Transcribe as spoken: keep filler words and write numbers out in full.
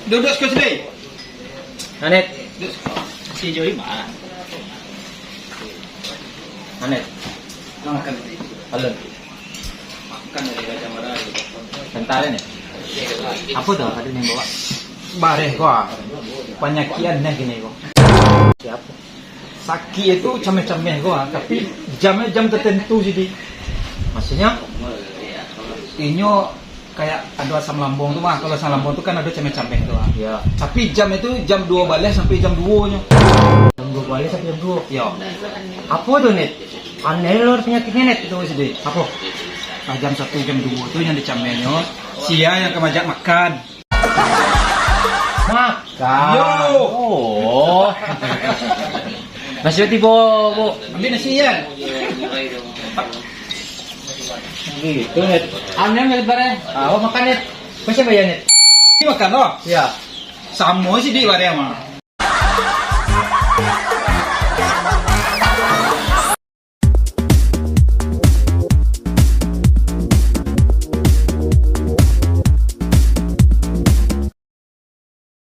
Duduk siko sini. Anet. Si Joy mah. Anet. Makan. Halo. Makan dari Raja Mara. Bentar ni. Apa tu tadi ni bawa? Bareh ko ah. Panyakian nih gini ko. Siapa? Sakik itu cameh-cameh ko ah, tapi jamnya jam tertentu sih di. Maksudnya inyo kayak ado asam lambung tu mah. Kalau asam lambung tu kan ado cameh-cameh tu ah. Ya. Tapi jam itu jam dua baleh sampai jam dua nyo. Jam dua baleh sampai jam dua. Ya. Apa tu, Net? Aneh lo penyakitnya, Net, tu sih. Apa? Ah, jam satu, jam dua tu yang dicamehnyo. Sia yang kemajak makan. Makan. Yo. Oh. Nasi tibo, Bu. Ambil nasi ya. Gitu, Net. Ambil, ambil bareh. Ah, awak makan, Net. Kau siapa ya, Net? Ini makan, oh? Ya. Sama sih di bareh mah.